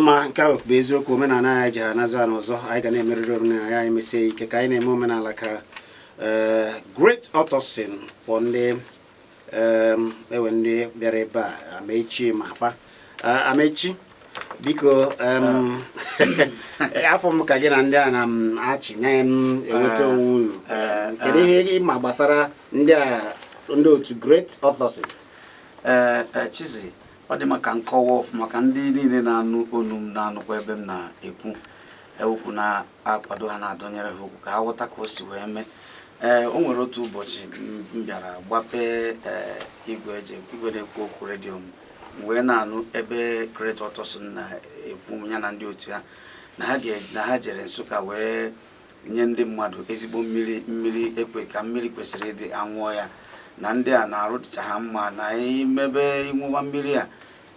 Mma, nke ahụ bụ eziokwu. Omenala anyị ji ha anazi ana ọzọ. Anyị ga na-emerịrị omenala anyị, mesie ike ka anyị na-eme omenala ka Great Autosin kpọ ndị ewe ndị bịara ebe a, Amechi ma afa. Amechi, biko, afọ m ka gị na ndị a na m achị na m enweta onwe unu. Kedu ihe ị ma gbasara ndị a, ndị otu Great Autosin? Ee, Chizi, ọ dị maka nkọwa ọfụma maka ndị niile na-anụ onu m, na-anụkwa ebe m na-ekwu okwu, na-akwado ha, na-adọnyere ha okwu ka ha ghọta ka o si wee mee. Ee, o nwere otu ụbọchị m bịara gbapee igwe eji igwe na-ekwu okwu, redio m, m wee na-anụ ebe Great Autosin na-ekwu, ya na ndị otu ya, na ha jere Nsụka wee nye ndị mmadụ ezigbo mmiri, mmiri ekwe ka mmiri kwesịrị ịdị, aṅụọ ya, na ndị a na-arụ dịcha ha mma, na imebe ịṅụwa mmiri a,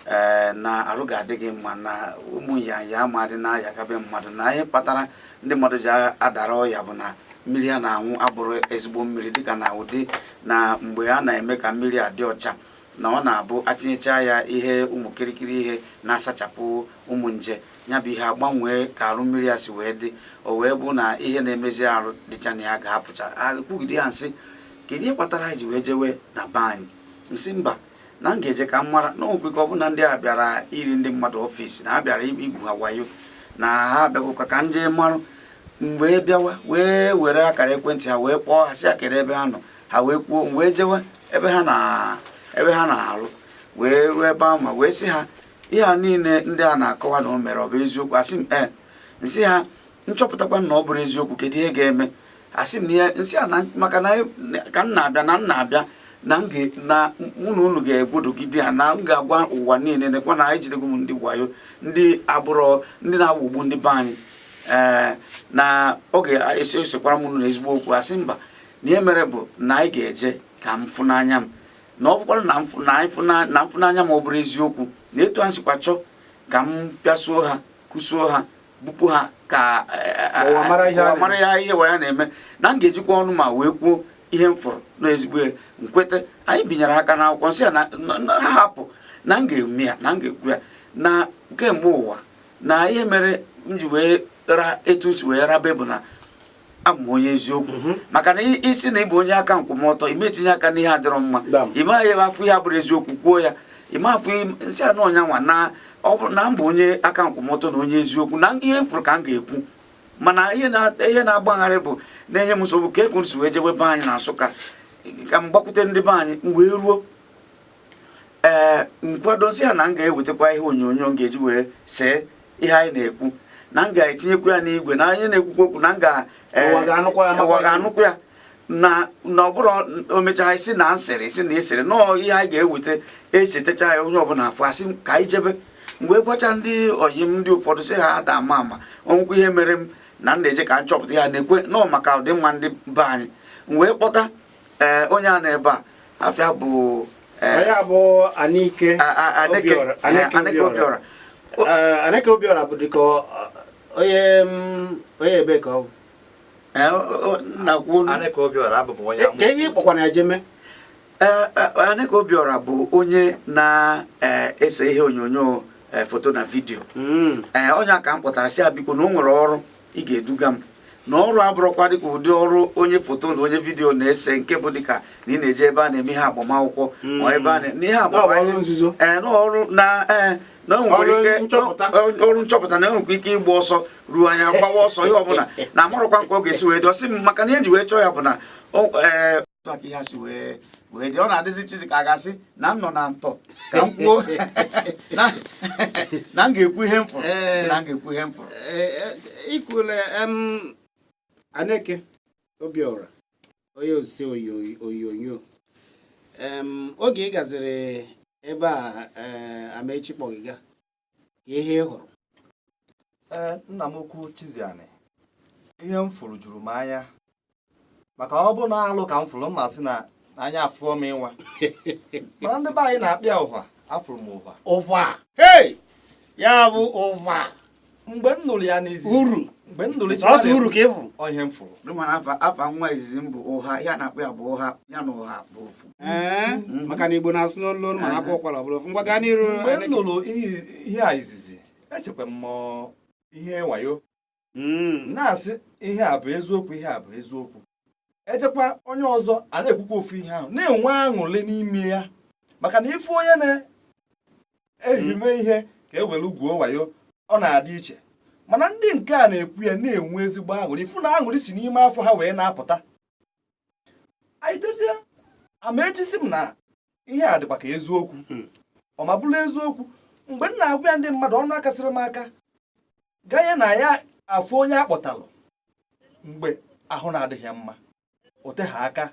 ee, na arụ ga-adị gị mma, na ụmụ nyanya ma dị na-ayakabe mmadụ, na ihe kpatara ndị mmadụ ji adara ọya bụ na mmiri a na-aṅụ abụrụ ezigbo mmiri, dịka na ụdị na mgbe a na-eme ka mmiri a dị ọcha, na ọ na-abụ atinyecha ya ihe, ụmụ kirikiri ihe na-asachapụ ụmụ nje, ya bụ ihe agbanwee ka arụ mmiri a si wee dị. O wee bụ na ihe na-emezi arụ dịcha na ya ga-apụcha. Ekwugide ya, nsị, kedu ihe kpatara ha ji wee jewe na be anyị? Nsị mba, na m ga-eje ka m mara na onwekwe ka ọ bụ na ndị a bịara iri ndị mmadụ office, na ha bịara igwu ha wayo, na ha abịagokwa ka m jee marụ. Mgbe bịawa wee were akara ekwentị ha wee kpọọ ha, sị ya kedu ebe ha nọ. Ha wee kwuo. M wee jewe ebe ha na-arụ, wee ruo ebe ahụ ma wee sị ha, ihe a niile ndị a na-akọwa na o mere, ọ bụ eziokwu? Asị m ee. Nsị ha, nchọpụtakwa na ọ bụrụ eziokwu, kedu ihe ga-eme? Asị m na ihe nsị a na maka na ka m na-abịa na m na-abịa na m ga na mụ na unu ga-egwodogide ya, na m ga-agwa ụwa niile nekwa na ejidego m ndị wayo, ndị abụrọ ndị na-aghọgbu ndị be anyị. Ee, na ọ ga-esi esekwara m unu na ezigbo okwu. Asị mba, na ihe mere bụ na anyị ga-eje ka m fụ n'anya m, na ọ bụkwara na m na anyị na mfụnanya ma ọ bụrụ eziokwu na etu a sikwa chọọ ka m pịasuo ha, kụsuo ha, bupụ ha ka ụwa mara ihe a ụwa mara ya, ihe wa ya na-eme, na m ga-ejikwa ọnụ ma wee kwuo ihe m fụrụ n'ezigbo ya. Nkwete anyị binyere aka n'akwụkwọ, nsị ya na ha hapụ, na m ga-eme ya, na m ga-ekwu ya, na kemgbe ụwa na ihe mere m ji wee ra etu m si wee rabe bụ na abụ m onye eziokwu, maka na isi na ịbụ onye aka nkwụmọtọ, ime etinye aka n'ihe adịrọ mma. Ime ebe afọ ihe abụrụ eziokwu kwuo ya, ime afọ nsị anụ ọnya nwa na ọ bụrụ na m bụ onye aka nkwụmọtọ na onye eziokwu, na ihe m fụrụ ka m ga-ekwu. Mana ihe na-agbagharị bụ na-enye m nsogbu ka ekwu si wee jewe be anyị na Nsụka ka m gbakwute ndị be anyị. M wee ruo, ee, nkwado, nsị ha na m ga-ewetakwa ihe onyonyo m ga-eji wee see ihe anyị na-ekwu, na m ga-etinyekwa ya n'igwe, na anyị na-ekwukwa okwu, na m ga Ụwa ga-anụkwa ya, ụwa makwa. Ga-anụkwa ya, na ọ bụrụ o mechaa isi na nsịrị isi na esịrị nọọ ihe anyị ga-eweta esetecha ya, onye ọbụla afụ. Asị m ka anyị jebe. Mgbe gwacha ndị oyi m, ndị ụfọdụ sị ha ada ama ama onwekwa ihe mere m na m na-eje ka m chọpụta ya, na-ekwe nọọ maka ọdịmma ndị be anyị. M wee kpọta, ee, onye a na ebe a afịa bụ Onye bụ Anike Aneke. Obiora. Aneke. Aneke. Obiora. Obiora. Aneke Obiora bụ dịka onye onye ebe ka ọ bụ? Ee, nna kwuo. Aneke Obiora, abụ m onye Ka ihe ịkpọkwana ya jeme? Ee, Aneke Obiora bụ onye na-ese ihe onyonyo, foto na vidiyo. Ee, onye a ka m kpọtara, sị ya biko, na o nwere ọrụ ị ga-eduga m, na ọrụ abụrụkwa dịka ụdị ọrụ onye foto na onye vidiyo na-ese, nke bụ dịka na ị na-eje ebe a na-eme ihe agbamakwụkwọ ma ebe a n'ihe Ọ bụ agbamakwụkwọ. Ọrụ nzuzo. Ee, n'ọrụ na, ee, na o nwekwara Ọrụ ike nchọpụta. Ọrụ nchọpụta, na enwekwa ike ịgba ọsọ ruo anya gbawa ọsọ, ihe ọbụla na amarụkwa nke ọ ga-esi wee dị. Ọsị m maka na ihe ji wee chọọ ya bụ na ee, otu a ka ihe a si wee dị. Ọ na-adịzi chizi ka a ga-asị na m nọ na ntọ ka m kwuo na m ga-ekwu ihe m fụrụ, sị na m ga-ekwu ihe m fụrụ. Ikwule Aneke Obiora, onye ose onyonyo, oge ị gaziri ebe a, Amechi kpọgịga, ka ihe ị hụrụ? Ee, nna m ukwu Chiziani, ihe m fụrụ juru m anya, maka ọ bụrụ na alụ ka m fụrụ, mma sị na anya afụọ m ịnwa, mana ndị be anyị na-akpịa ụha, afụrụ m ụha. Ụva, hey, ya bụ ụva. Mgbe m nụrụ ya n'izizi, Uru. Mgbe m nụrụ Sọsọ uru ka ị bụ. Ọ ihe m fụrụ. Mana afa nwa izizi m bụ ụha, ya na-akpọ ya bụ ụha, ya na ụha bụ ofu. Ee, maka na Igbo na-asụ n'olu olu, mana akwa ụkwara ọ bụrụ ofu. Ngwa, gaa n'iru. Mgbe m Aneke. nụrụ ihe a izizi, Echekwa m ihe wayo na-asị ihe a bụ eziokwu, ihe a bụ eziokwu. Ejekwa onye ọzọ a na-ekwukwa ofu ihe ahụ, na-enwe aṅụrị n'ime ya, maka na ifu onye na-ehiwe ihe ka e were gwuo wayo, ọ na-adị iche. Mana ndị nke a na-ekwu ya na-enwe ezigbo aṅụrị, ifu na aṅụrị si n'ime afọ ha wee na-apụta. Anyị dozie ama echisi m na ihe a dịkwa ka eziokwu. Ọ ma bụrụ eziokwu, mgbe m na-agwa ya ndị mmadụ, ọnụ akasịrị m aka ganye na ya afụ onye akpọtalụ mgbe ahụ na-adịghị mma, o te ha aka,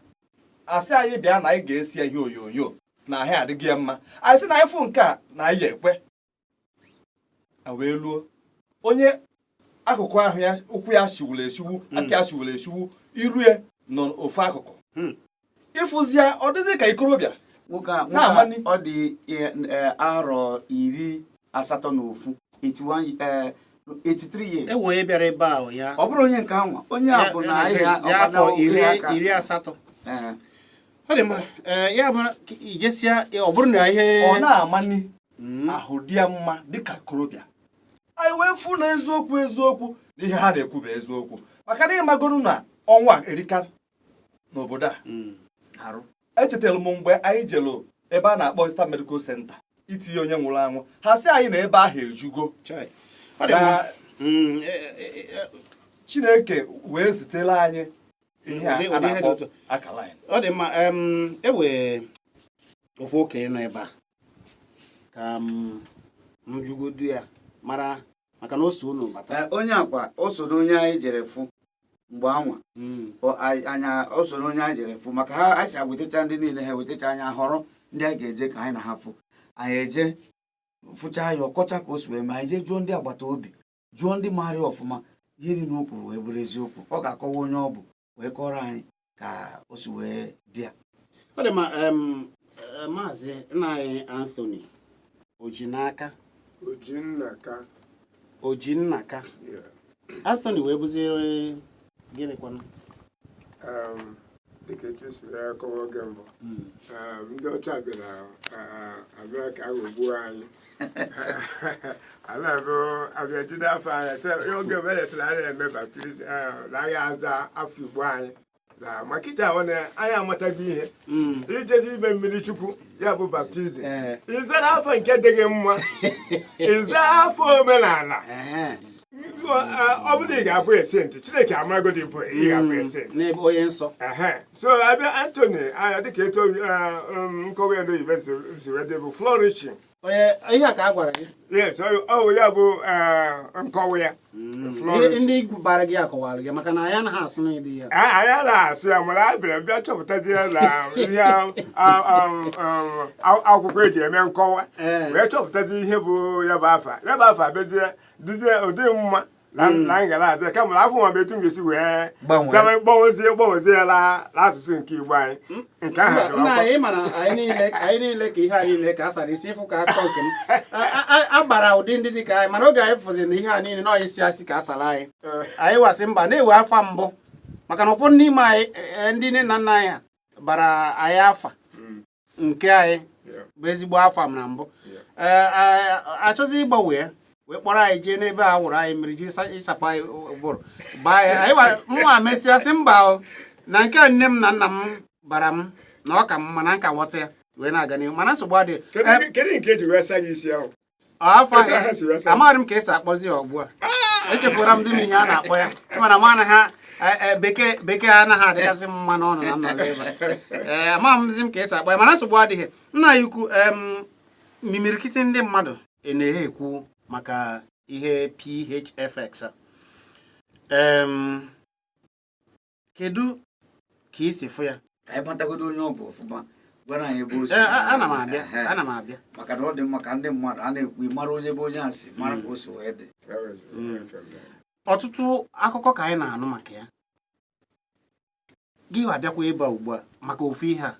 asị anyị bịa na anyị ga-esi ya ihe onyonyo na ahụ adịghị ya mma. Anyị sị na anyị fụ nke a na anyị ekwe a wee luo onye akụkụ ahụ ya, ụkwụ ya siwuru esiwu, aka ya siwuru esiwu, iru ya nọ ofu akụkụ. Ịfụzi ya, ọ dịzị ka ikorobịa. Nwoke a, nwoke a, Na-amani. Ọ dị arọ 81, 81, 83 years. Enwe onye bịara ebe a ya. Ọ bụrụ onye nke anwa, onye a bụ na ahịa ya afọ 80. Ọ dị mma. Ya bụ ijesia, ọ bụrụ na ihe ọ na-amani ahụ dị ya mma dịka ikorobịa. Anyị wee fụ na eziokwu eziokwu na ihe ha na-ekwu bụ eziokwu, maka na ịmagoro na ọnwa erika n'obodo a. Arụ. Echetara m mgbe anyị jelu ebe a na-akpọ Eastern Medical Center itinye onye nwụrụ anwụ, ha sị anyị na ebe ahụ ejugo. Chai. Ọ dị mma. Na Chineke wee zitere anyị ihe a Ụdị a ụdị ihe dị na-akpọ otu. Akalain. Ọ dị mma. Ewe ofu okenye nọ ebe a ka m m jugodu ya mara, maka na o so unu bata. Onye akwa o so n'onye anyị jere fụ mgbe anwa. Anya o so n'onye anyị jere fụ, maka ha anyị si agwetacha ndị niile, ha ewetacha, anyị họrọ ndị anyị ga-eje ka anyị na ha fụ. Anyị eje fụchaa ya, ọkọcha ka o si wee mee. Anyị jee jụọ ndị agbata obi, jụọ ndị maara ya ọfụma, ihe niile o kwuru wee bụrụ eziokwu. Ọ ga-akọwa onye ọ bụ, wee kọrọ anyị ka o si wee dị ya. Ọ dị mma. Maazị nna anyị Anthony Ojinaka. Ojinnaka. Ojinnaka. Yeah. Anthony wee bụziere gịnịkwanụ? Dịka etu esi wee kọwa oge mbụ, ndị ọcha bịara Amerịka aghọgbuo anyị. Ala bụ abịa jide afọ anyị sị, oge mgbe e sịrị anyị na-eme baptism na anyị aza afọ Igbo anyị na makịta ahụ na anyị amatago ihe ijezi ime mmiri Chukwu, ya bụ baptism. Ịzara afọ nke dị gị mma, ịza afọ omenala. Ọ bụrụ ị ga-abụ a saint, Chineke amagodi bụ ị ga-abụ a saint. N'ebe onye nsọ. Ehe. So abịa Anthony anya dịka etu nkọwa ya n'oyibo si wee dị bụ flourishing. Onye ihe a ka a gwara gị? Yes, ọ ya bụ nkọwa ya. Ihe Flourishing. ndị bara gị akọwara gị, maka na anyị anaghị asụ n'ịdị ya. Anyị anaghị asụ ya, mana a bịara bịa chọpụtazi ya na ihe akwụkwọ eji eme nkọwa wee chọpụtazi ihe bụ ya bụ afa. Ya bụ afa bịazie dịzie ụdị mma na ngala aza, kama na afọ nwa bụ etu m ga-esi wee Gbanwee. Gbanwezie ya n'asụsụ nke Igbo anyị nke ahụ Mba, dịrị nna ọkwa. anyị mara anyị niile ka ihe anyị niile ka a sara isi ịfụ ka akụkọ nke m a gbara ụdị ndị dị ka anyị, mana oge anyị fụziri na ihe a niile na isi asị ka a sara anyị, anyị wasị mba na-ewe afa mbụ, maka na ụfọdụ n'ime anyị ndị nne na nna anyị ha bara anyị afa nke anyị bụ ezigbo afa m na mbụ. Ee, achọzi ịgbanwe ya, wee kpọrọ anyị jee n'ebe a wụrụ anyị mmiri ji ịchapụ anyị ụbụrụ baa ya. Anyị mụnwa mesịa sị mba o, na nke a nne m na nna m bara m na ọ ka m mana nka ghọta ya wee na-aga n'ihu, mana nsogbu adịghị. Kedu nke eji wee sa gị isi ahụ? Afọ Etu ahụ si wee sa. Amaghị m ka esi akpọzi ya ugbu a, echefuru m ndị m ihe a na-akpọ ya, mana m anaghị bekee bekee anaghị adịgasị m mma n'ọnụ na nnọrọ ebe a. Ee, amaghịzi m ka esi akpọ ya, mana nsogbu adịghị. Nna ya ukwu, mimirikiti ndị mmadụ na-ehe ekwu maka ihe PHFX a. Kedu ka isi fụ ya? Ka anyị matagodo onye ọ bụ ọfụma, gwara anyị ebe o si. Ee, ana m abịa. Ehe. Ana m abịa. Maka na ọ dị mma ka ndị mmadụ a na-ekwu mara onye bụ onye a si mara ka o si wee dị. Ọtụtụ akụkọ ka anyị na-anụ maka ya. Gị abịakwa ebe a ugbu a maka ofu ihe a,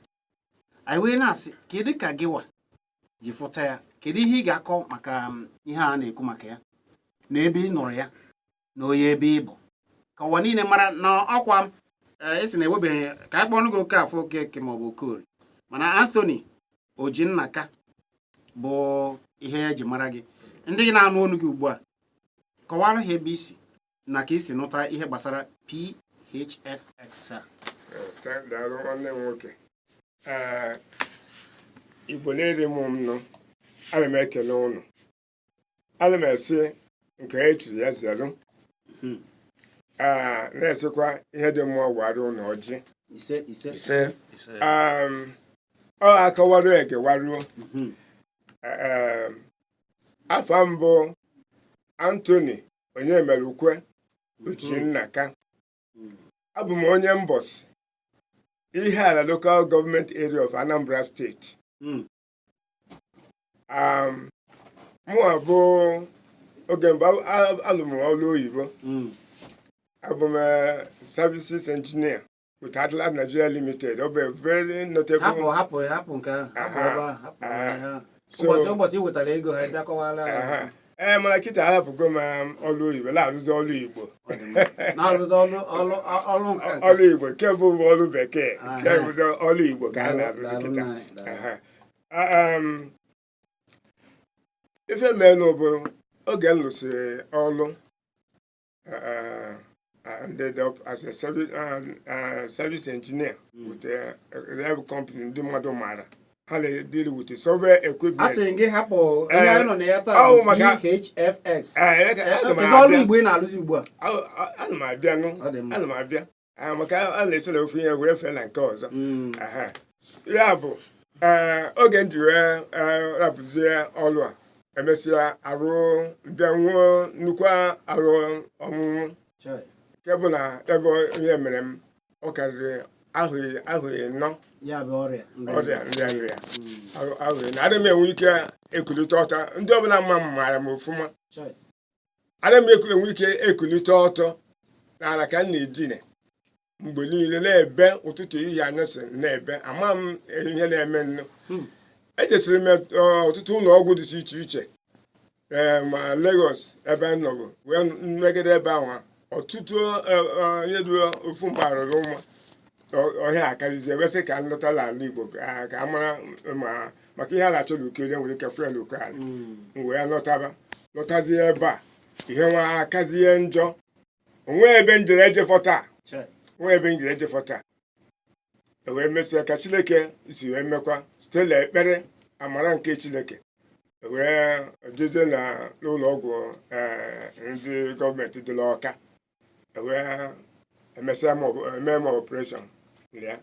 anyị wee na-asị kedu ka gịwa ji fụta ya, kedu ihe ị ga-akọ maka ihe a na-ekwu maka ya, na ebe ị nụrụ ya, na onye ebe ị bụ, ka ụwa niile mara na ọkwa esi na ewebeghị ka a kpọọ gị Okafọ Okeke maọbụ Okorie, mana Anthony Ojinnaka bụ ihe eji mara gị. Ndị na-anụ olu gị ugbu a, kọwara ha ebe isi na ka isi nụta ihe gbasara PHFX a. Daalụ, nwanne m nwoke. Ee, Igbo na-eri m nụ, ana m ekele ụnụ. Ana m esi nke e chiri ya zelu. Ee, na-esikwa ihe dị mma gwara ụnụ ọjị. Ise, ise. Ise. Ọ akọwaruo ekewaruo. Ee, afa mbụ Anthony Onyemelukwe Uchinnaka. Abụ m onye Mbọsị, Ihiala Local Government Area of Anambra State. Mụnwa bụ oge mbụ alụ m ọrụ oyibo. Abụ m services engineer with Atlas Nigeria Limited. Ọ bụ a very notable Hapụ, hapụ, hapụ nke ahụ, hapụ. Ebe ahụ, hapụ ihe ahụ. Ụbọchị ị wetara ego ha bịa kọwara anyị. Aha. Ee, mana kịta ahapụgo m ọrụ oyibo, na-arụzi ọrụ Igbo. Na-arụzi ọrụ nka nka. Ọrụ Igbo nke mbụ bụ ọrụ bekee, nke bụzi ọrụ Igbo ka a Daalụ, na-arụzi daalụ kịta. nna anyị, daalụ. Aha. Ife menụ bụ oge m lụsịrị ọrụ, I ended up as a service engineer with a reliable company ndị mmadụ maara ha na-deal with the survey equipment. A sị gị hapụ ihe anyị nọ na ya taa Ọ bụ maka- PHFX. Aga m Kedu ọrụ abịa. Igbo ị na-arụzi ugbu a? Ana m abịa nụ. Ọ dị mma. Ana m abịa. Maka a na-esi na ofu ihe wee fee na nke ọzọ. Aha. Ya bụ, oge m ji wee rapụzie ọrụ a, emesịa arụ bịa nwụọ nnukwu arụ ọnwụnwụ Chai. nke bụ na ebe ihe mere m, ọ karịrị ahụ 4. Ya bụ ọrịa. Ọrịa nrịa nrịa ahụ 4. Adịghị m enwe ike ekulite ọtọ. Ndị ọbụla mma m maara m ofụma. Chai. Adịghị m enwe ike ekulite ọtọ n'ala ka m na-edine mgbe niile, na-ebe ụtụtụ, ehihie, anyasị, na-ebe. Ama m ihe na-eme nnu. Echesịrị m ọtụtụ ụlọ ọgwụ dị iche iche, ee, ma Lagos ebe m nọbụ wee mmegide ebe ahụ ọtụtụ ihe duru ofu mgbe arụrụ ụma ọhịa akarịzi ebe sị ka m lọtala ala Igbo ka a mara ma maka ihe a na-achọ n'Ukelie nwere ike fụ ya n'oke ala. M wee lọtaba, lọtazie ebe a, ihe nwa akazie njọ. Onwe ebe m jere ejefọ taa. Chai. Onwe ebe m jere ejefọ taa. E wee mesịa ka Chineke si wee mekwa site n'ekpere amara nke Chineke, e wee jeje na n'ụlọ ọgwụ ndị gọọmenti dị n'Ọka. E wee emesịa m eme m operation na ya.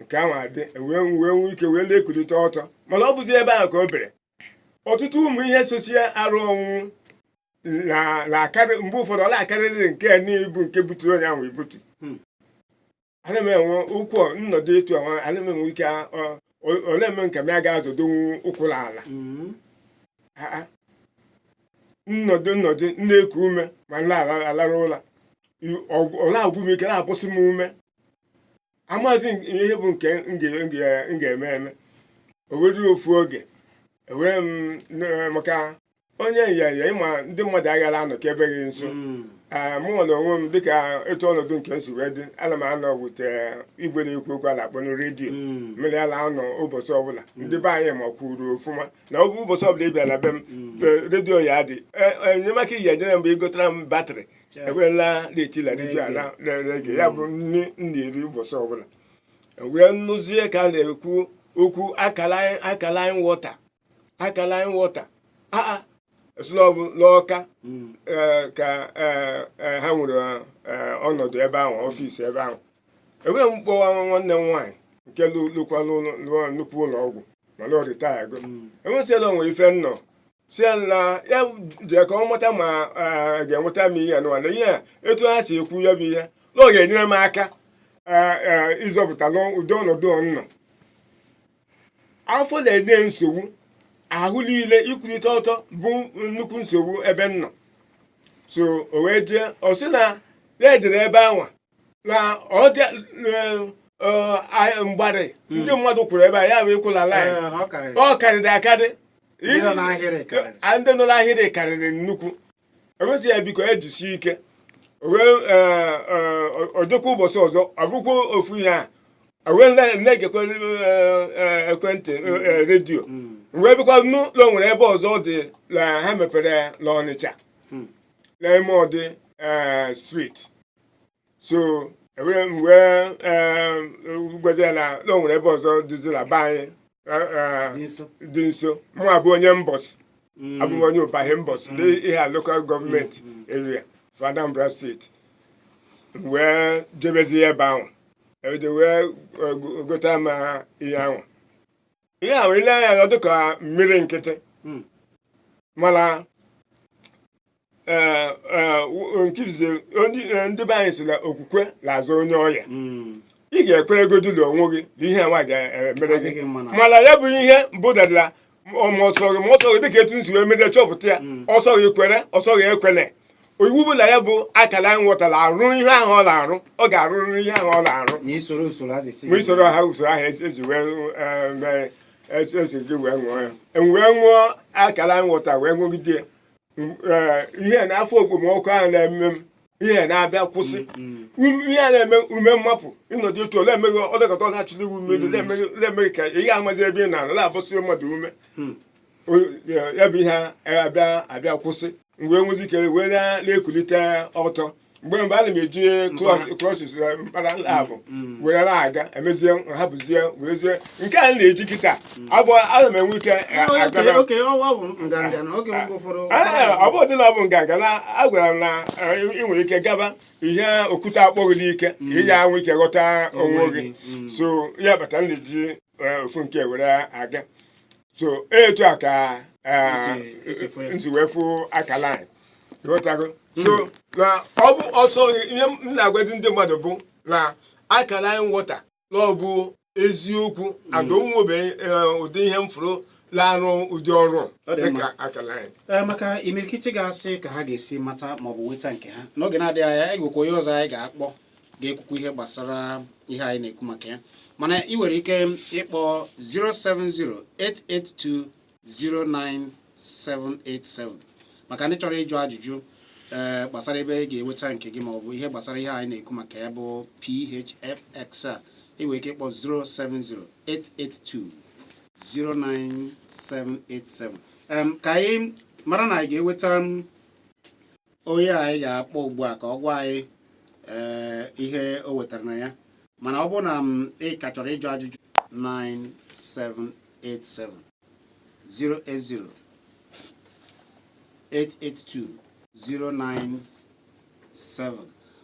Nke ahụ adị, e wee nwee ike wee na-ekulite ọtọ, mana ọ bụzi ebe ahụ ka o bere. Ọtụtụ ụmụ ihe sosie arụ ọnwụnwụ na na-akarị mgbe ụfọdụ, ọ na-akarịrị nke n'ibu nke buturu onye ahụ ebutu. Ana m enwe ụkwụ nnọdụ etu ahụ, ana m enwe ike ọ na-eme nke m ya ga-azọdonwu ụkwụ n'ala. Ah, ah. Nnọdụ na-eku ume ma m na-alarụ ụla, ọ na-agwụ m ike, na-akwụsị m ume. Amaghịzi ihe bụ nke m ga-eme eme. O were ofu oge ewee m maka onye nyanya ịma ndị mmadụ aghara anọ ka ebe gị nso. Ee, mụ nwere onwe m dịka etu ọnọdụ nke nsi wee dị, ana m anọ wute igwe na-ekwu okwu a na-akpọ redio. Mmiri ala anọ ụbọchị ọbụla ndị be anyị ma kwuru ofụma na ọ bụ ụbọchị ọbụla ị bịara na be m, redio ya dị. Enyemaka iyi enyere mgbe ị gotara m battery, ewerela na-etila redio a na-ege ya bụ nri m na-eri ụbọchị ọbụla. Wee nụzie ka a na-ekwu okwu alkaline water, alkaline water. Aa, esi n'Ọka ka ha nwere ọnọdụ ebe ahụ, office ebe ahụ. Enweghị m kpọwa nwanne m nwaanyị nke lụkwa lụọ nnukwu ụlọ ọgwụ, mana ọ retire go. Enwesịla onwere ife nnọ si ya na ya jee ka ọ mata ma ga-enweta m ihe nụwa na ihe a etu ha si ekwu ya bụ ihe na ọ ga-enyere m aka ịzọpụta n'ụdị ọnọdụ ọ nọ. Afọ na-enye nsogbu, ahụ niile, ikwulite ọtọ bụ nnukwu nsogbu ebe m nọ. So o wee jee, ọ sị na ya ejere ebe anwa na ọ dị mgbarị ndị mmadụ kwuru ebe a, ya bụ ịkwụla line. Ee, na ọ karịrị. Ọ karịrị akarị. Ndị nọ n'ahịrị karịrị. Ah, ndị nọ n'ahịrị karịrị nnukwu. Enwetị ya, biko ejisi ike. O wee ọ dịkwa ụbọchị ọzọ, ọ bụkwa ofu ihe a. Wee na-egekwa ekwentị, redio. Wee bịakwa nụ na o nwere ebe ọzọ dị na ha mepere n'Ọnịcha, n'ime ọdị street. So ewere m wee gwazie na o nwere ebe ọzọ dịzi na be anyị dị nso. Dị nso. Mụ abụ onye Mbọsị, abụ m onye Ụbaghị Mbọsị dị ihe a local government area for Anambra State. Wee jebezi ebe ahụ ebido wee gote m ihe ahụ. Ihe ahụ, ile anya, ọ dịka mmiri nkịtị, mana nke izizi, ndị be anyị sị na okwukwe na-azụ onye ọya. Ị ga-ekweregodu na onwe gị na ihe nwa ga-emere gị. Adịghị mma na- Mana ya bụ ihe mbụ dadara ma ọsọ gị, ma ọsọ gị, dịka etu nsi wee mezie chọpụta ya. Ọsọ gị kwere, ọsọ gị ekwele, iwu bụ na ya bụ akara anyị ghọtara arụ ihe ahụ ọ na-arụ, ọ ga-arụrịrị ihe ahụ ọ na-arụ. Na isoro usoro azịsị. Ma isoro ha, usoro ahụ eji wee mee, esi gị wee ṅụọ ya. M wee ṅụọ akara anyị ghọtara, wee ṅụgide ya. Ihe na afọ okpomọkụ ahụ na-eme m, ihe na-abịa kwụsị. Ihe a na-eme ume mmapụ, ịnọdụ otu ole emeghị ọdọkọta, ọ na-achụli ume elu, na-emeghị ka ị ga-amazi ebe ị na-anọ, na-abụsị mmadụ ume. Ya bụ ihe abịa kwụsị. Mgbe nwezi ike wee na-ekulite ọtọ, mgbe mgbe ana m eji crutches, mkpara abụ, were na-aga, emezie hapụzie, werezie nke a na-eji kịta abụ, ana m enwe ike agara. Oke ọ bụ nganga na oge mgbe ụfọdụ. Ee, ọ bụ dị na ọ bụ nganga na agwara m na ị nwere ike gaba ihe okwute akpọghị n'ike, ị ya anwụ ike ghọta onwe gị. So ya bata m na-eji ofu nke were aga. So etu a ka Isi fụ ya. nsi wee fụ akala anyị, ghọtago. So na ọ bụ ọsọ ihe m na-agwazi ndị mmadụ bụ na alkaline water na ọ bụ eziokwu, and onwebeghị ụdị ihe m fụrụ na-arụ ụdị ọrụ Ọ dị mma. dịka alkaline. Ee, maka imirikiti ga-asị ka ha ga-esi mata maọbụ nweta nke ha n'oge na-adịghị anya, anyị nwekwa onye ọzọ anyị ga-akpọ ga-ekwukwu ihe gbasara ihe anyị na-ekwu maka ya. Mana ị nwere ike ịkpọ 07088209787 maka ndị chọrọ ịjụ ajụjụ ee gbasara ebe ị ga-enweta nke gị maọbụ ihe gbasara ihe anyị na-ekwu maka ya bụ PHFX a. Ị nwere ike ịkpọ 07088209787. Ka anyị mara na anyị ga-enweta onye anyị ga-akpọ ugbu a ka ọ gwa anyị ee ihe o wetara na ya. Mana ọ bụrụ na m ị ka chọrọ ịjụ ajụjụ, 9787, 080 882 097.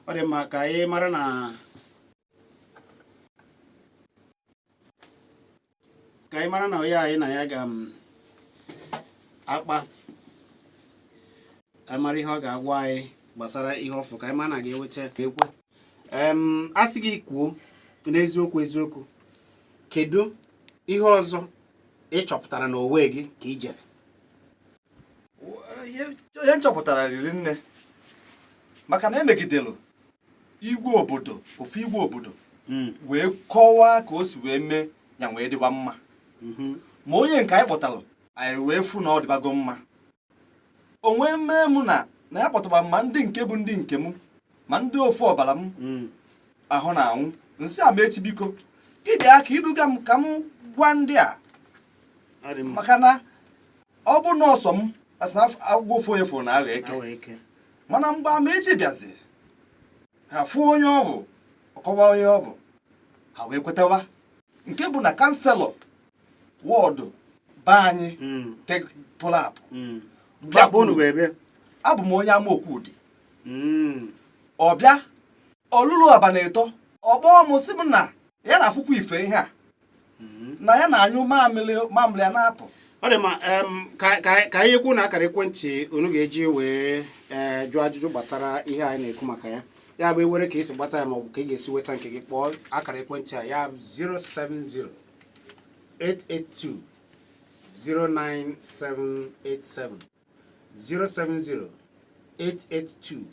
Ọ dị mma, ka anyị mara na ka anyị mara na onye anyị na ya ga m akpa amara ihe ọ ga-agwa anyị gbasara ihe ọfụ, ka anyị mara na ga-eweta ekwe. A sị gị kwuo n'eziokwu eziokwu, kedu ihe ọzọ ị chọpụtara n'onwe gị ka ị jere? Ihe m chọpụtara riri nne, maka na emegidelu igwe obodo, ofu igwe obodo wee kọwaa ka o si wee mee ya wee dịwa mma. Ma onye nke anyị kpọtalụ, anyị wee fụ na ọ dịbago mma. O nwee mee m na ya kpọtara ma ndị nke bụ ndị nke m, ma ndị ofu ọbara m ahụ na anwụ nsị ama echi. Biko, gị bịa ka iduga m ka m gwa ndị a. Ọ dị mma. Maka na ọ bụ na ọsọ m asị na agwọ ofu onye fụrụ na agha eke. Awa eke. Mana mgbe Amaechi bịazi, ha fụ onye ọ bụ, ọkọwa onye ọ bụ, ha wee kwetawa, nke bụ na councillor ward be anyị nke pụrụ apụ Bịa unu wee bịa. Abụ m onye Amaokwudị. Ọ bịa ọlụlụ abalị 3, ọ kpọọ m, sị m na ya na-afụkwa ife ihe a na ya na-anyụ mamịrị, mamịrị ya na-apụ. Ọ dị mma. Ka anyị ekwu na akara ekwentị unu ga-eji wee jụọ ajụjụ gbasara ihe anyị na-ekwu maka ya, ya bụ ewere ka esi gbata ya maọbụ ka ị ga-esi nweta nke gị, kpọọ akara ekwentị a, ya bụ 070 882 09787, 070 882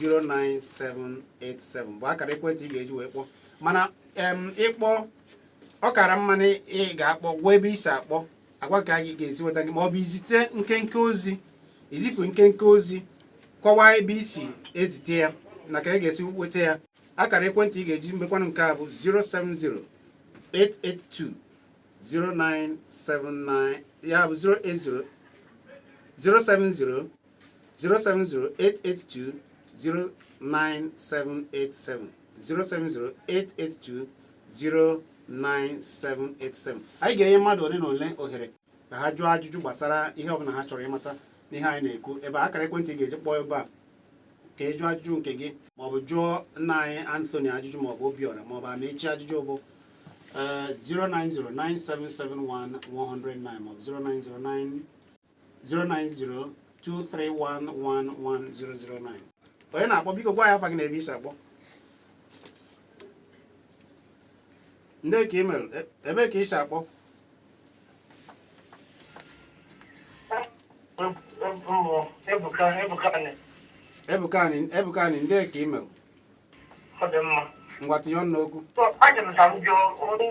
09787 bụ akara ekwentị ị ga-eji wee kpọọ. Mana ịkpọ, ọ kara mma na ị ga-akpọ gwa ebe isi akpọ, agwa ka gị ga-esi nweta gị, ma ọ bụ izite nkenke ozi, izipụ nkenke ozi kọwaa ebe isi ezite ya na ka ị ga-esi nweta ya. Akara ekwentị ị ga-eji mekwanụ nke a bụ 070 882 0979, ya bụ 080 070 070 882 09787, 070 882 09787. Anyị ga-enye mmadụ ole na ole ohere ka ha jụọ ajụjụ gbasara ihe ọbụla ha chọrọ ịmata n'ihe anyị na-ekwu ebe a. Akara ekwentị ị ga-eji kpọọ ebe a ka ị jụọ ajụjụ nke gị, maọbụ jụọ nna anyị Anthony ajụjụ, maọbụ Obiora, maọbụ Amaechi ajụjụ, bụ 0909771 109, maọbụ 0909 09023111009. Onye na-akpọ, biko gwa ya afa gị na ebe i si akpọ. Ndị ka email, ebe ka i si akpọ? Ebuka, Ebuka ni. Ebuka anyị, Ebuka anyị, ndị ka email? Ọ dị mma. Ngwa, tinye ọnụ n'okwu. So, ajụrụ ka m jụọ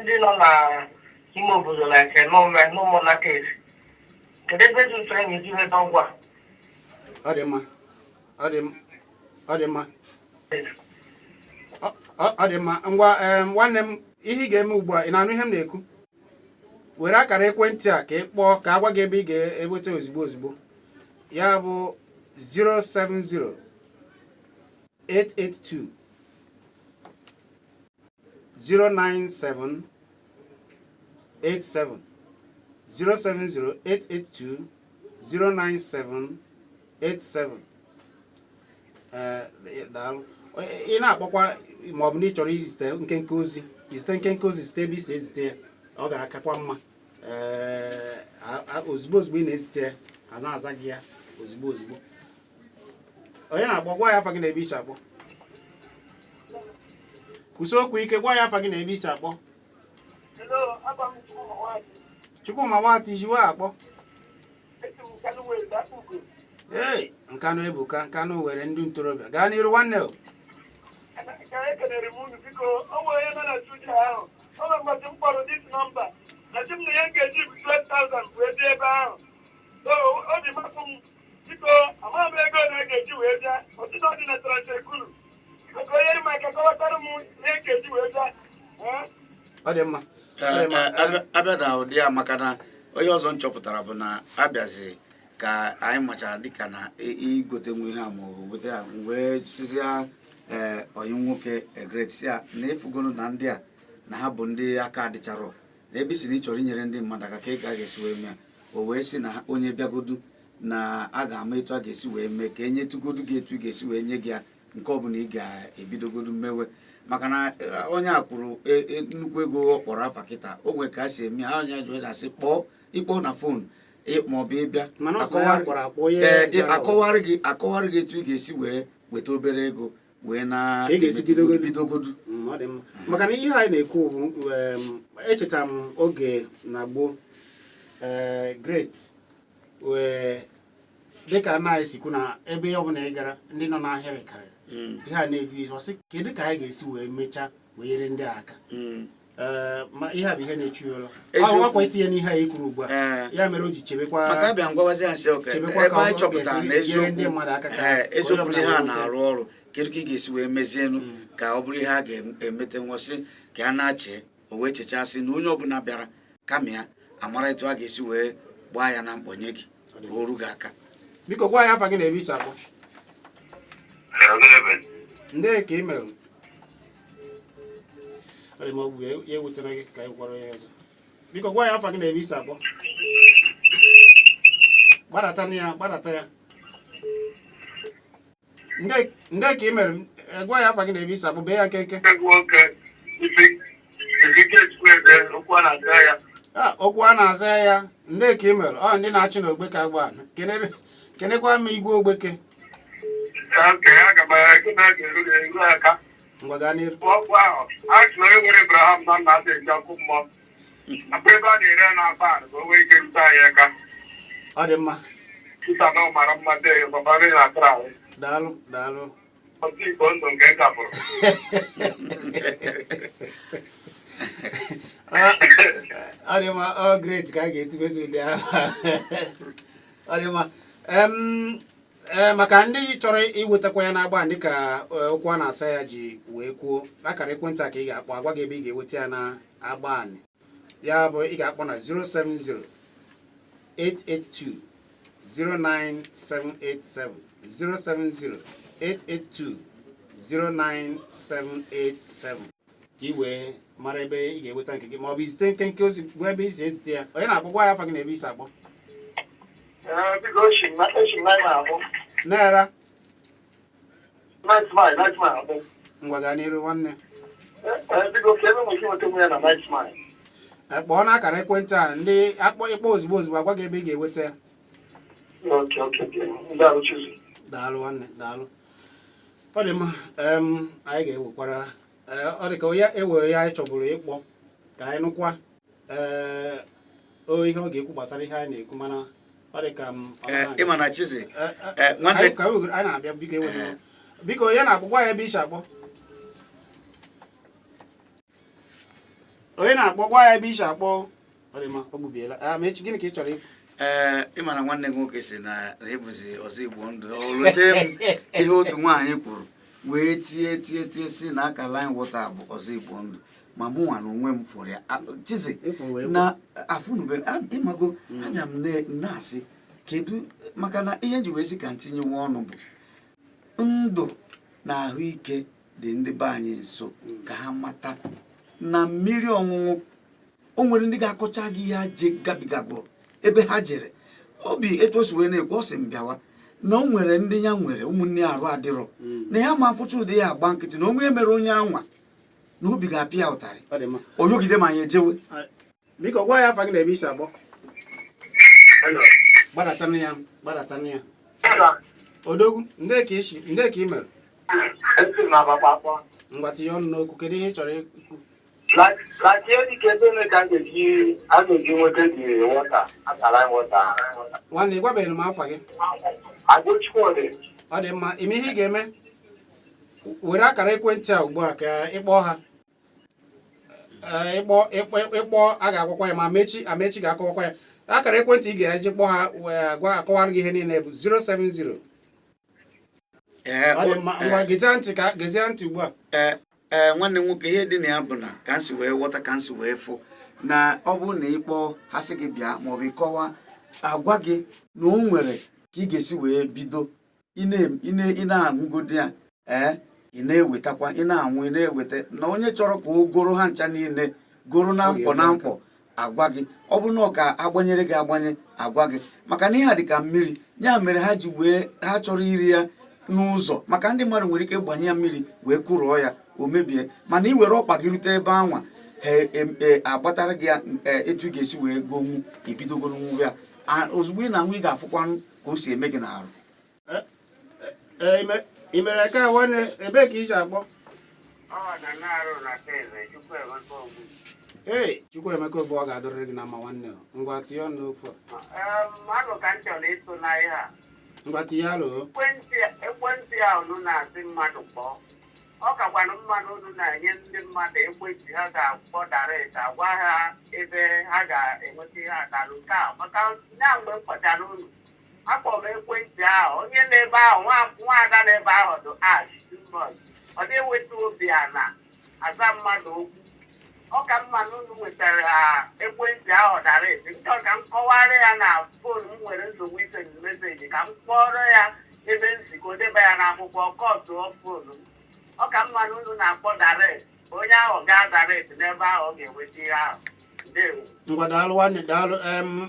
ndị nọ na ime obodo like n'ụmụnna case. Kedu ebe dị usoro na-esi nweta ọgwụ a? Ọ dị mma, ọ dị ọ dị mma. Ọ dị mma. Ngwa, nwanne m, ihe ị ga-eme ugbu a, ị na-anụ ihe m na-ekwu? Were akara ekwentị a ka ị kpọọ ka a gwa gị ebe ị ga-enweta ozugbo ozugbo. Ya bụ 070 882 097 87, 070 882 097 87. Ee, daalụ. Ị na-akpọkwa maọbụ na ị chọrọ izite nkenke ozi, izite nkenke ozi site ebe i si ezite ya, ọ ga-akakwa mma. Ee, ozugbo ozugbo ị na-ezite ya, a na-aza gị ya ozugbo ozugbo. Onye na-akpọ, gwa ya afa gị na ebe i si akpọ. Kwụsị okwu ike, gwa ya afa gị na ebe i si akpọ. Hello, aba m Chukwuma Nwanyị. Chukwuma Nwati jiwe akpọ. Esi m Nkanu wee Ugo. Ee, Nkanụ Ebuka, Nkanụ were ndị ntorobịa gaa n'iru, nwanne o. Ka ekelere m unu, biko, o nwere onye nọ na studio ahụ. O nwere mgbe m kpọrọ this number. Na chi m na ihe m ga-eji bụ 12,000 wee bịa ebe ahụ. So, obi mapụ m. Biko, amaghị m ego ole a ga-eji wee bịa. Ọtụtụ ọ dị na Transekulu. Biko, ka o nyere m aka kọwatara m ihe m ga-eji wee bịa. Eh? Ọ dị mma. Ọ dị mma. Abịa na ụdị a, maka na onye ọzọ m chọpụtara bụ na abịazi ka anyị machara dịka na igote nwe ihe a maọbụ gote ya, m wee sizia ee oyi nwoke egret si ya na ịfụgonu na ndị a na ha bụ ndị aka adịcharọ na ebe isi na ị chọrọ inyere ndị mmadụ aka ka ị ga-esi wee mee. O wee sị na onye bịagodu na a ga-ama etu a ga-esi wee mee ka enyetugodu gị etu ị ga-esi wee nye gị ya, nke ọbụla ị ga-ebidogodu mewe, maka na onye a kwuru nnukwu ego ọ kpọrọ afa kịta. O nwere ka a si eme ha, onye jụrụ na-asị kpọọ, ịkpọọ na phone maọbụ ịbịa. Mana ọ sị na ya kpọrọ akpọ onye zara. Akọwarị gị etu ị ga-esi wee weta obere ego wee na Ka ị ga-esi bidogodu. Bidogodu. Ọ dị mma, maka na ihe anyị na-ekwu bụ echetara m oge na gboo, ee, great wee dịka nna anyị si kwu na ebe ọbụla ị gara, ndị nọ n'ahịrị karịrị. Ihe a na-eju isi, ọ sị kedu ka anyị ga-esi wee mechaa wee nyere ndị a aka? Ee, ma ihe a bụ ihe na-echu ya ụlọ. Eziokwu. Ọ akwa itinye n'ihe anyị kwuru ugbu a. Ya mere o ji chebekwa Maka abịa ngwawazi ya nsị oke chebekwa ebe ka anyị ọ chọpụtara ga-esi na nyere eziokwu ndị mmadụ aka ka ee, eziokwu onye na ihe ọbụla a wee nweta. na-arụ ọrụ, kedu ka ị ga-esi wee mezienu ka ọ bụrụ ihe a ga-emete nwụsị ka a na-achị? O wee chechasị na onye ọbụla bịara kama ya amara etu a ga-esi wee gbaa ya na mkpọnye gị ka o ru gị aka. Biko gwa ya afa gị na ebe i si akpọ. Ndị ka ị mere ọ dị m ọgwụ ya ewutara gị ka anyị gwara ya ọzọ. Biko gwa ya afa gị na ebe i si akpọ. Gbadata na ya, gbadata ya. Ndị ka ị mere gwa ya afa gị na ebe i si akpọ, bee ya nkenke. Nwoke Chukwueze, okwu a na-asa ya. A, okwu a na-aza ya. Ndị ka ị mere ọ ndị na-achị na ogbeke agba kenekwa m igwe ogbeke. Nke aga m eke na ga-eru eru aka. Ngwa, gaa n'iru. Ọkụ ahụ a sị na onye nwere Abraham na nna adịghị eji ọkụ mmụọ nakwa ebe a na-ere ya na-aba ka o nwee ike rute anyị aka. Ọ dị mma. Tụta na ọ mara mma dị baba gị na-atara ahụ. Daalụ, daalụ. Ọtụ Igbo ndụ nke kapụrụ. Ọ dị mma, ọ great ka a ga-etubezi ụdị ahụ. Ọ dị mma. Ee, maka ndị chọrọ iwetakwa ya n'agba dịka okwu a na-asa ya ji wee kwuo, akara ekwentị a ka ị ga-akpọ, agwa gị ebe ị ga-eweta ya na agba anị. Ya bụ, ị ga-akpọ na 070 882 09787, 070 882 09787, ka ị wee mara ebe ị ga-enweta nke gị, ma ọ bụ izite nkenke ozi gwa ebe i si ezite ya. Onye na-akpọ, gwa ya afa gị na ebe i si akpọ. Biko, esi m na abụ. Naira. Ninth Mile, Ninth Mile abụ. Ngwa, gaa n'iru, nwanne. Biko, ka ebe nwere ike nweta nwe ya na Ninth Mile? Kpọọ n'akara ekwentị a ndị akpọ ịkpọ ozugbo ozugbo, agwa gị ebe ị ga-enweta ya. Okay, ndị arụ Chizi. Daalụ, nwanne, daalụ. Ọ dị mma. Anyị ga-ewekwara ọ dị ka onye ewere ya anyị chọburu ịkpọ ka anyị nụkwa ee o ihe ọ ga-ekwu gbasara ihe anyị na-ekwu, mana ọ dị ka m ọ Ee, naghị- ịma na Chizi Ee, nwanne- anyị ka anyị na-abịa. Biko, ewere iwe. Biko, onye na-akpọ, gwa ya ebe i si akpọ. Onye na-akpọ, gwa ya ebe i si akpọ. Ọ dị mma, ọ gbubiela. Ah, ma echi, gịnị ka ị chọrọ ikwu? Ee, ịma na nwanne gị nwoke si na ịbụzi ọzọ Igbo ndụ. O lote m ihe otu nwaanyị kwuru wee tie tie tie si na alkaline water bụ ọzọ Igbo ndụ, ma mụ nwa na onwe m fụrụ ya. Ah, Chizi, Ịfụrụ wee na afụnube ịmago anya m na-asị kedu maka na ihe nji wee sị ka ntinyewe ọnụ bụ ndụ na ahụike dị ndị be anyị nso, ka ha mata na mmiri ọṅụṅụ o nwere ndị ga-akọcha gị ihe ha je gabigagoro ebe ha jere obi etu o si wee na-ekwu. Ọ sị m bịawa na o nwere ndị ya nwere ụmụnne ya arụ adịrọ, na ya ma afụcha ụdị ya agba nkịtị, na onwe mere onye anwa na obi ga-apịa ya ụtarị. Ọ dị mma. Oyogide ma anyị ejewe. Biko, gwa ya afa gị na ebe i si akpọ. Hello. Gbadatanụ ya, gbadatanụ ya. Odogwu, ndị ka isi, ndị ka ị mere? Esi m na-agbakwa akpọ. Ngwa, tinye ọnụ n'okwu. Kedu ihe ị chọrọ ikwu? Like ihe dịka ebe ole ka a ga-eji nweta the water, alkaline water? Nwanne, ị gwabeghị m afa gị. Agụchukwudị. Ọ dị mma. Ime ihe ị ga-eme, were akara ekwentị a ugbu a ka ịkpọọ ha. Ee, ịkpọ a ga-agwakwa ya, ma Amechi, Amechi ga-akọwakwa ya. Akara ekwentị ị ga-eji kpọọ ha wee gwa akọwara gị ihe niile bụ 070. Ee. Ọ dị mma. Ngwa, gezie ntị, ka gezie ntị ugbu a. Ee, nwanne m nwoke, ihe dị na ya bụ na ka m si wee ghọta, ka m si wee fụ, na ọ bụrụ na ịkpọọ ha sị gị bịa maọbụ ịkọwa agwa gị na o nwere ka ị ga-esi wee bido ị na-aṅụgodi ya. Ee, ị na-ewetakwa, ị na-anwụ, ị na-eweta, na onye chọrọ ka o goro ha ncha niile goro na Ọ mkpọ ga-eme na nka. mkpọ agwa gị, ọ bụrụ na ọ ka agbanyere gị agbanye, agwa gị, maka na ihe a dị ka mmiri. Ya mere ha ji wee ha chọrọ iri ya n'ụzọ, maka ndị mmadụ nwere ike gbanye ya mmiri wee kụrụọ ya, o mebie. Mana ị were ọkpa gị rute ebe anwa ha agbatara gị ya etu ị ga-esi wee gonwu ebidogoro nwụ ya. Ozugbo ị na-anwụ, ị ga-afụkwanụ ka o si eme gị n'arụ. Ee, ị mere ka nwanne, ebee ka ị si akpọ? Ọ na na-arụ na Teze, Chukwuemeka Ogbu. Ee, Chukwuemeka Ogbu, ọ ga-adịrịrị gị na mma, nwanne o. Ngwa, tinye ọnụ n'okwu a. Mmadụ ka m chọrọ ịtụ na ihe a. Ngwa, tinye alụ o. Ekwentị a unu na-asị mmadụ kpọọ, ọ kakwanụ mmadụ unu na-enye ndị mmadụ ekwentị ha ga-akpọ direct, agwa ha ebe ha ga-enweta ihe atalụ nke a, maka ya mgbe m kpọchara unu, akpọ m ekwentị ahụ, onye na-ebe ahụ, nwaada na-ebe ahụ dị ash too much, ọ dị eweta obi ala aza mmadụ okwu. Ọ ka mma na unu nwetara ha ekwentị ahụ direct. Nchọ ka m kọwara ya na phone m nwere nsogbu isend message, ka m kpọrọ ya ebe m si ka o deba ya n'akwụkwọ kọtụọ phone m. Ọ ka mma na unu na-akpọ direct, onye ahụ gaa direct n'ebe ahụ, ọ ga-enweta ihe ahụ. Ndewo. Ngwa, daalụ, nwanne, daalụ.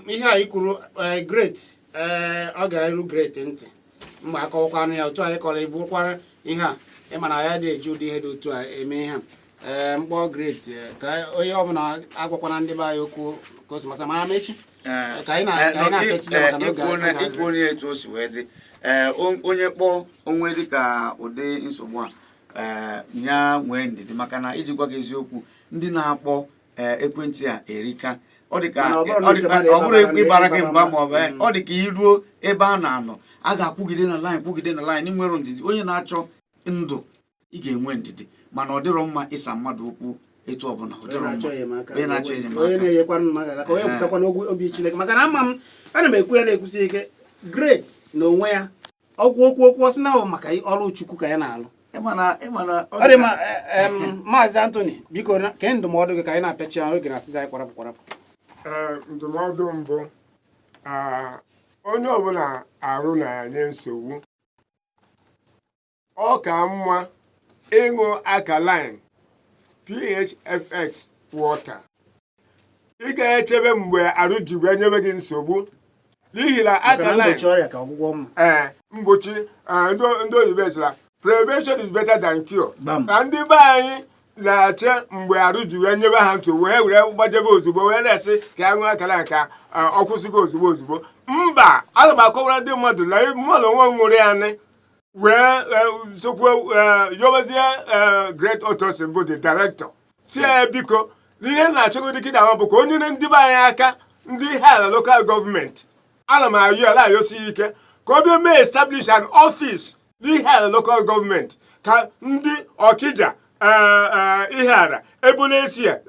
Ihe a i kwuru, great. Ee, ọ ga-eru great ntị mgbe akọwakwanụ ya otu anyị kọrọ ibụkwara ihe a. Ịma na ya dị eji ụdị ihe dị otu a eme ihe a. Ee, mkpọ great, ka onye ọbụla agwakwana ndị be anyị okwu ka o si masị mara m echi. Ka anyị na-apịachizi maka na oge oge Ikwu onye etu o si wee dị, ee, onye kpọọ onwe dịka ụdị nsogbu a, ee, ya nwee ndidi, maka na iji gwa gị eziokwu, ndị na-akpọ ee ekwentị a erika. Ọ dị ka Mana ọ bụrụ na ọ dị nke ka mmadụ ọ bụrụ ịbara ịbara gị ịbara mba mba. ma ọ bụ ọ dị ka iruo ebe a na-anọ, a ga-akwụgide na line, kwụgide na line. Nwere ndidi, onye na-achọ ndụ, ị ga-enwe ndidi, mana ọ dịrọ mma ịsa mmadụ okwu etu ọbụla. Ọ Onye dịrọ na-achọ mma. enyemaka. Onye na-achọ enyemaka. Onye na-enyekwanụ mmadụ aka, onye pụtakwa n'okwu obi Chineke, maka na ama m, ana m ekwu ya na-ekwusi ike, great na onwe ya ọgwụ okwu ọsị na ọ bụ maka ọrụ Chukwu ka ya na-alụ. Ịma na ịma na Ọ dị mma. Maazị Anthony, biko, kee ndụmọdụ gị ka anyị na-apịachi ya, oge na-asịzi anyị kwarapụ kwarapụ. Ee, ndụmọdụ mbụ, onye ọbụla arụ na-enye nsogbu, ọ ka mma ịṅụ alkaline PHFX water. Ị ga-echebe mgbe arụ ji wee nyebe gị nsogbu, n'ihi na Maka na alkaline mgbochi ọrịa ka ọgwụgwọ mma. Ee, mgbochi, ndị oyibo sịra prevention is better than cure. Gbam. Na ndị be anyị na-eche mgbe arụ ji wee nyebe ha nsogbu, wee were gbajebe ozugbo, wee na-esi ka ya ṅụọ akara ka ọ kwụsịgo ozugbo ozugbo. Mba, ana m akọwara ndị mmadụ na mmadụ onwe ṅụrụ ya nị wee sokwuo yọbazie Great Otosin bụ the director, si ya biko, n'ihe m na-achọgodi kịta bụ ka o nyere ndị be anyị aka, ndị Ihiala Local Government. Ana m ayọ ya, na-ayọsi ya ike ka ọ bịa mee establish an office n'Ihiala Local Government, ka ndị Ọkịja, Ihiala, Ebonyi,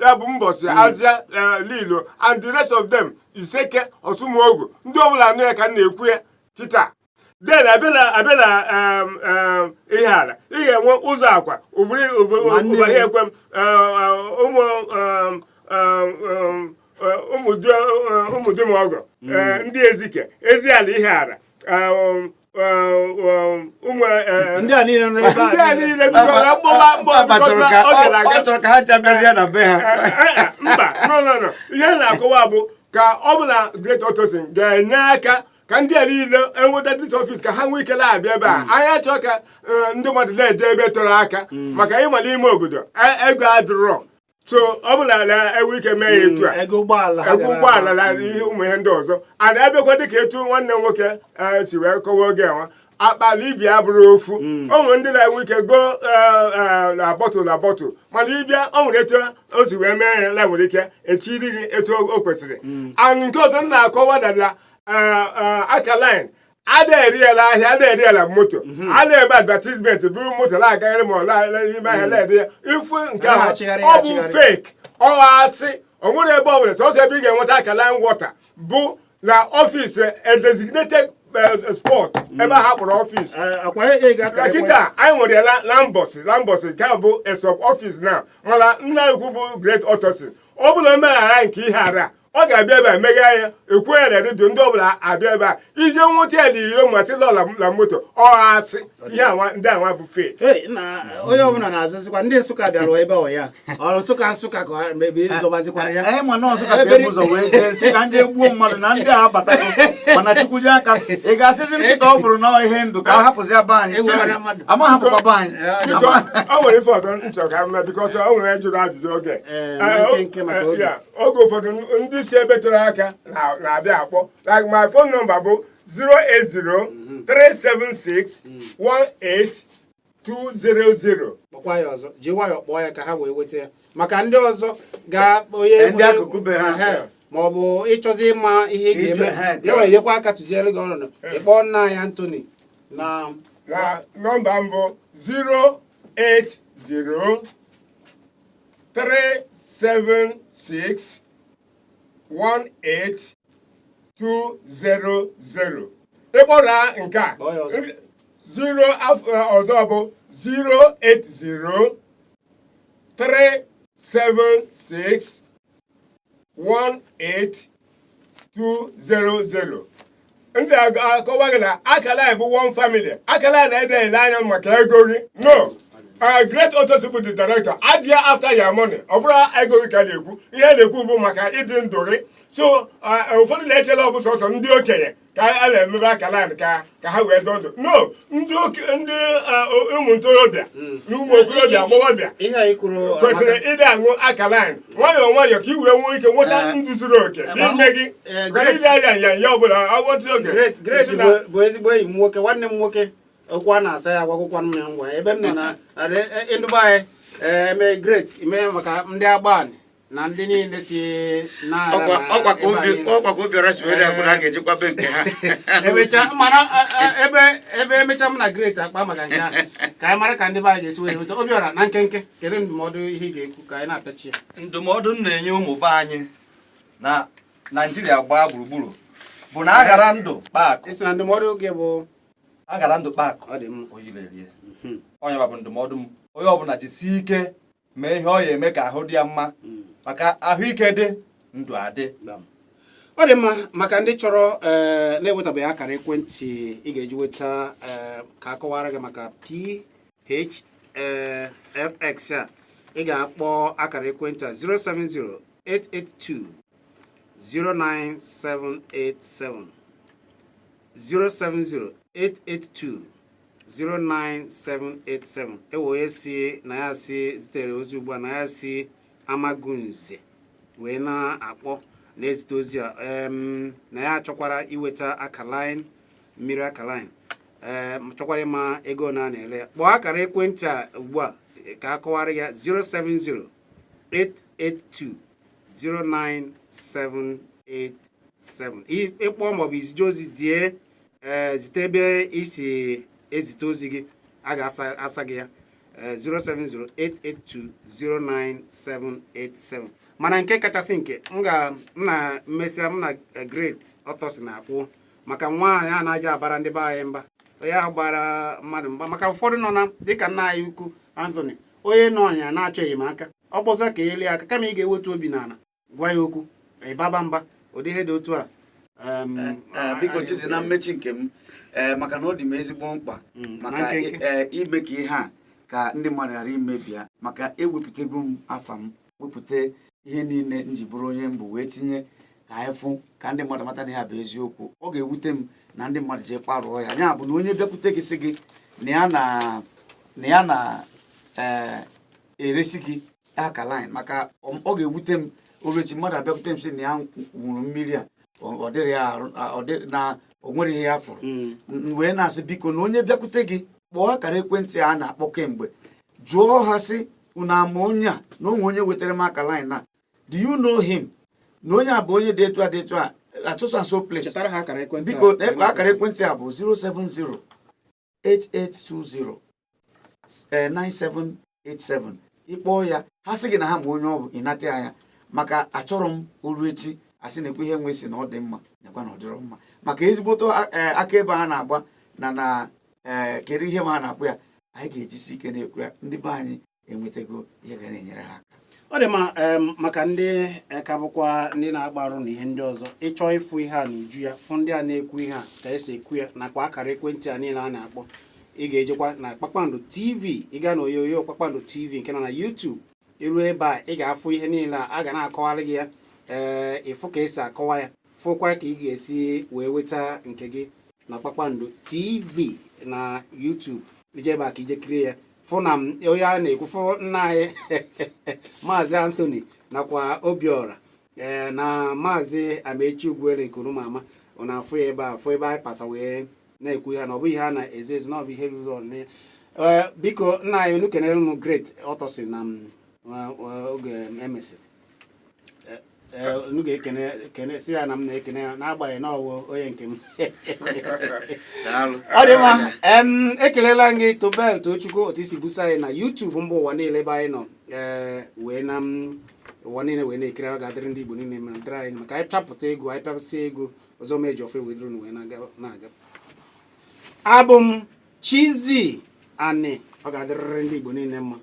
ya bụ Mbọsị, Azịa, Lilo and the rest of them, Iseke, Osumuogu, ndị ọbụla anụ ya ka m na-ekwu ya kịta. Then abịa na Ihiala, ị ga-enwe ụzọ akwa Ma nne. ụbụrụ ekwe m, ụmụ ụmụ di m ọgọ, ndị Ezike, Eziala, Ihiala, ụmụ Ndị a niile nọ ebe ndị a a niile, biko, na mgbọwa mgbọ Ọ chọrọ ka because ọ gara aga. ọ chọrọ ka ha ji abịazie na be ha. Mba, no, no, no, ihe a na-akọwa bụ ka ọ bụ na Great Otosin ga-enye aka ka ndị a niile enweta this office, ka ha nwee ike na-abịa ebe a. Anyị achọ ka ndị mmadụ na-eje ebe tọrọ aka maka ịmala ime obodo, ego adịrọ. So ọ bụ na na-enwe ike mee ya etu a, Ego ụgbọala ha ego gara ụgbọala na ihe ụmụ ihe ndị ọzọ a na-abịakwa, dịka etu nwanne m nwoke si wee kọwa oge enwa akpala ibi abụrụ ofu. O nwere ndị na-enwe ike go na bottle na bottle, mana ịbịa, o nwere etu o si wee mee ya na nwere ike echiri gị etu o kwesịrị. And nke ọzọ m na-akọwa dada, alkaline ada eri ya n'ahịa, ada eri ya na moto, a na-eme advertisement buru moto na-agagharị ma ọ n'ime ahịa na-ede ya ifu nke ahụ. Na-achịgharị ya Ọ bụ achịgharị. fake, ọ asị. O nwere ebe ọ bụla, sọsọ ebe ị ga-enweta alkaline water bụ na office, a designated spot ebe a hapụrụ office. Akwa ego akara Na kịta anyị nwere ya na Mbọsị, na Mbọsị nke a bụ a sub office na, mana nna ukwu bụ Great Otosin, ọ bụla omeghara nke Ihiala, ọ ga-abịa ebe a meghe anya, ekwu ya na redio, ndị ọbụla abịa ebe a ije nweta ya n'iro, ma sị lọ na moto, ọ asị ihe anwa ndị anwa bụ fake. Hey, na onye ọbụla na-azụzikwa, ndị Nsụka bịara ebe ọ ya ọ Nsụka, Nsụka ka ọ ebe ịzọbazikwara ya. Ee, ma nọọsụ ka ebu ụzọ wee jee sị ka nje gbuo mmadụ na ndị a abatago, mana Chukwu ji aka ị ga-asịzi nkịta ọ bụrụ na ihe ndụ ka a hapụzi ya be anyị. Egbukwara mmadụ. Ama hapụkwa be anyị. Biko, o nwere ife ọzọ m chọrọ ka m mee, because o nwere jụrụ ajụjụ oge. Ee, na nkenke maka oge. Ya, oge ụfọdụ ndị si ebe tere aka na-abịa akpọ, like my phone number bụ 080 376 18200. Kpọkwa ya ọzọ, ji nwayọọ kpọọ ya ka ha wee weta ya, maka ndị ọzọ ga onye Ndị akụkụ be ha. Ehe, ma ọ bụ ịchọzi ịma ihe ị ga-eme, Ịchọ- ya wee nyekwa aka tụziere gị ọrụ, ịkpọọ nna anyị Anthony na Na nọmba mbụ 080 376 18200. Ịkpọrọ nke a. Kpọọ ya ọzọ. Zero ọzọ bụ 080 376 18200. Ndị akọwa gị na akala anyị bụ one family. Akala anyị na-ede ele anya maka ego gị, no. Great Otosin bụ the director adịa after your money. Ọ bụrụ ego gị ka a na-ekwu, ihe a na-ekwu bụ maka ịdị ndụ gị. So ụfọdụ na-echela ọ bụ sọsọ ndị okenye ka a na-emebe akala anyị ka ha wee zọọ ndụ. No, ndị ụmụ ntorobịa na ụmụ okorobịa, agbọghọbịa Ihe anyị kwuru kwesịrị ịdị aṅụ alkaline nwayọọ nwayọọ ka ị wee nwee ike nweta ndụ zuru oke n'ime gị, ka ịdị anya nyanya ọbụla awọtụ oge. Great, Great Isi na- bụ ezigbo enyi m nwoke, nwanne m nwoke. Okwu a na-asa ya agwagwụkwa m ya ngwa ebe m nọ na ndụba anyị eme Great ime maka ndị Agbani na ndị niile si na Ọkwa ka obi ọkwa ka Obiọra si were akwụ na a ga-ejikwa be nke ha. Emecha mana ebe emecha m na Great akpa maka nke ahụ, ka anyị mara ka ndị be anyị ga-esi wee nweta. Obiọra, na nkenke, kedu ndụmọdụ ihe ị ga-ekwu ka anyị na-apịachi ya? Ndụmọdụ m na-enye ụmụ be anyị na Naijiria gbaa gburugburu bụ na aghara ndụ kpaa akụ. Isi na ndụmọdụ gị bụ A gara ndụ kpa akụ. Ọ dị mma. Oyile rie. Onye bụ ndụmọdụ m, onye ọbụla jisie ike mee ihe ọ ya eme ka ahụ dị ya mma, maka ahụike dị, ndụ adị. Gbam. Ọ dị mma. Maka ndị chọrọ, na-ewetabeghị akara ekwentị ị ga-eji nweta, ka akọwara gị maka PHFX a, ị ga-akpọ akara ekwentị a: 070 882 09787, 070 882 09787. Ewe onye si na ya si zitere ozi ugbu a na ya si Amagunze wee na-akpọ na-ezite ozi a, na ya chọkwara iweta alkaline, mmiri alkaline, chọkwara ịma ego na a na-ere ya. Kpọọ akara ekwentị a ugbu a ka a kọwara ya: 070 882 09787. Ịkpọ maọbụ izije ozi zie, zite ebe isi ezite ozi gị, a ga-asa asa gị ya. 070-882-09787. Mana nke kachasị nke m ga m na mmesịa m na Great Ọtọsi na-akwụ maka nwaanyị a na-aja abara ndị be anyị mba, onye ahụ gbara mmadụ mgba, maka ụfọdụ nọ na dịka nna anyị ukwu Anthony, onye nọ ọnya na-achọ enyemaka, ọ kpọza ka elie aka, kama ị ga-ewetu obi n'ala gwa ya okwu, ịbaba mba, ụdị ihe dị otu a. Biko Chizi, na mmechi nke m, maka na ọ dị m ezigbo mkpa na maka nkenke. Ime ka ihe a ka ndị mmadụ ghara imebi ya, maka ewepụtago m afa m, wepụta ihe niile m ji bụrụ onye mbụ wee tinye ka anyị fụ, ka ndị mmadụ mata na ya bụ eziokwu. Ọ ga-ewute m na ndị mmadụ jee kparụọ ya. Ya bụ na onye bịakwute gị sị gị na ya na eresi gị alkaline, maka ọ ga-ewute m orechi mmadụ abịakwute m sị na ya nwụrụ mmiri a, ọ dịrị ya arụ, ọ dịrị na o nwere ihe ya fụrụ. M wee na-asị, biko, na onye bịakwute gị, kpọọ akara ekwentị a na-akpọ kemgbe, jụọ ha sị, "Unu ama onye a na onwe onye wetara m alkaline a? Do you know him? Na onye a bụ onye dị etu a, dị etu a, at so and so place." Chetara ha akara ekwentị Biko, a. Akara ekwentị a bụ 070 8820 9787. Ịkpọọ ya, ha sị gị na ha ma onye ọ bụ, ịnata ya, maka achọrọ m oru echi asị na-ekwe ihe nwe si na ọ dị mma, nekwa na ọ dịrọ mma, maka ezigboto akaebe a na-agba na kedu ihe ma a na-akpụ ya. Anyị ga-ejisi ike na-ekwu ya, ndị be anyị enwetago ihe ga na-enyere ha aka. Ọ dị mma. Maka ndị ka bụkwa ndị na-agba arụ na ihe ndị ọzọ, ịchọọ ịfụ ihe a n'uju ya, fụ ndị a na-ekwu ihe a ka esi ekwu ya, nakwa akara ekwentị a niile a na-akpọ, ị ga-ejekwa na Kpakpando TV. Ị gaa na onyonyo Kpakpando TV nke nọ na YouTube, iru ebe a, ị ga-afụ ihe niile a a ga na-akọwarị gị ya. Ịfụ ka esi akọwa ya, fụkwa ka ị ga-esi wee weta nke gị na Kpakpando TV na YouTube. Ije ebe a ka ije kirie ya, fụ na m onye a na-ekwu, fụ nna anyị Maazị Anthony nakwa Obiora, na Maazị Amechi Ugwuele nke unu ma ama. Ọ na-afụ ya ebe a, fụ ebe anyị pasa wee na-ekwu ya na ọ bụ ihe a na-ezo ezo, na ọ bụ ihe ruru ọnụ. Biko, nna anyị, unu kenere m Great Ọtọsi na m oge emesịrị. Unu ga-ekene kene si ya na m na-ekene ya, n'agbanyeghị na ọwụ onye nke m. Daalụ. Ọ dị mma. Ekelela m gị, Tobel Tochukwu, otu isi busa anyị na YouTube mba ụwa niile ebe anyị nọ, wee na m ụwa niile wee na-ekiri. Ọ ga-adịrị ndị Igbo niile mma, dịrị anyị, maka anyị pịapụta ego, anyị pịapụsị ego ọzọ, ma eji ofe wee dịrị unu wee na-aga na-aga. Abụ m Chizzy Ani. Ọ ga-adịrịrị ndị Igbo niile mma.